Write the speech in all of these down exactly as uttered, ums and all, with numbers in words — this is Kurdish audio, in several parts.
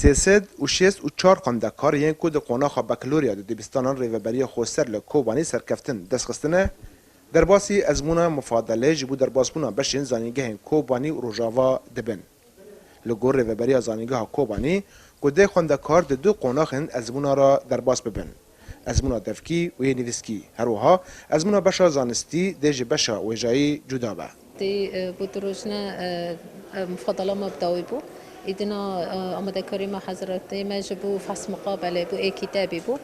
Sê sed û şêst û çar xwendekar yên ku di qonaxa bakalorya di dibistanan Rêveberiya Xweser li Kobanî serkeftin dest xistine, derbasî ezmûna mufadele ji bo derbasbûna beşên zanîngehên Kobanî û Rojava dibin. Li gor Rêveberiya Zanîngeha Kobanî, ku dê xwendekar di du qonaxên ezmûna re derbas bibin, ezmûna devkî û yê nivîskî, her wiha ezmûna beşa zanistî dê ji beşa wêjayî cuda be. Tê, e, bû du rojne, e, e, mufadala me bi dawî bû. Îdina, e, amadekarê me, hezretê me ji bo fehs muqabelê bû, ê kîtebî bû.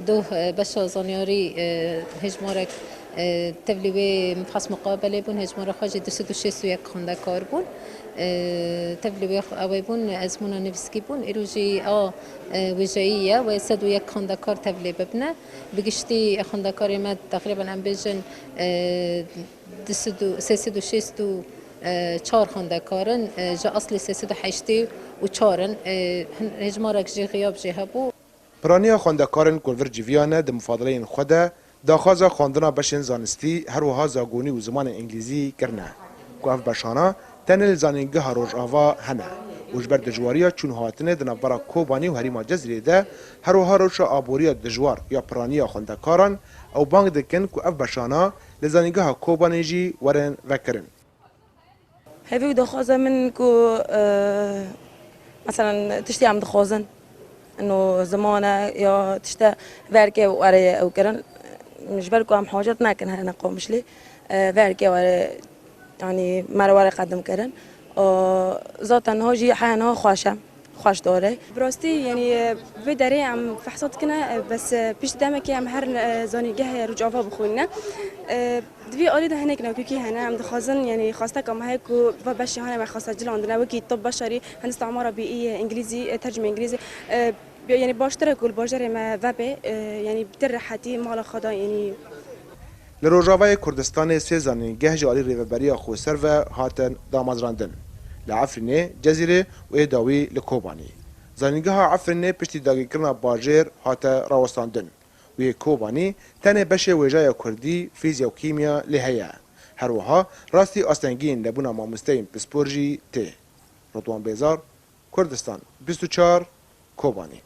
Doh, e, beşa zanyarî, e, hêjmarek, e, tevlî wê fehs muqabelê bûn, hêjmara xwe jî du sed û şêst û yek xwendekar bûn. E, tevlî wê xwe-, ew ê bûn, ezmûna nivîskî bûn. Îro jî a, e, wêjeyî ye, wê sed û yek xwendekar tevlî bibine. Bi giştî xwendekarê me teqrîben em bêjin, e, du sed û, sê sed û şêst û çar xwendekar in, e, ji aslî sê sed û heştê û çar in, e, hin-, hêjmarek jî xiyab jî hebû. Piraniya xwendekarin ku li vir civiyane di mufadileyên xwe de daxwaza xwendina beşên zanistî, her wiha zagonî û zimanê îngilîzî kirine, ku ev beşana tenê li Zanîngeha Rojava hene û ji ber dijwariya çûn hatinê di navbera Kobanî û herêma Cezîrê de, her wiha rewşa aboriya dijwar ya piraniya xwendekaran, ew bang dikin ku ev beşana li Zanîngeha Kobanê jî werin vekirin. Hevî û daxwaza min ku, e, meselen, tiştê em dixwazin, ino ziman e ya tişte verke were ew kirin, ji ber ku em hacet nekin hene Qamişlê, e, verke were, yanî me re were qedim kirin. Û zaten niha jî heya niha xweş e, xweş dare. Bi rastî, yanî, e, vê derê em fehsa dikine, e, bes, e, piştî demekê em herin, e, zanîngehê Rojava bixwînine. E, Di vî alî de hinek nakokî hene. Em dixwazin, yanî xwesteka me heye ku va beşê hane me xwesta cilandine, wekî tib beşerî, hendisa emara bîî, îngilîzî, e, tercüme îngilîzî, e, yanî baştir e ku li bajarê me vebe, e, yanî bi tir rehetî mala xwe de, yanî. Li Rojavayê Kurdistanê sê zanîngeh ji alî Rêveberiya Xweser ve hatin damezrandin. Li Efrînê, Cezîrê û ê dawî li Kobanî. Zanîngeha Efrînê piştî dagîrkirina bajêr hate rawestandin. Wê Kobanî tenê beşê wêjaya kurdî, fîzya û kîmya lê heye. Her wiha rastî astengiyên nebûna mamosteyên pispor jî tê. Ridwan Bêzar, Kurdistan bîst û çar, Kobanî.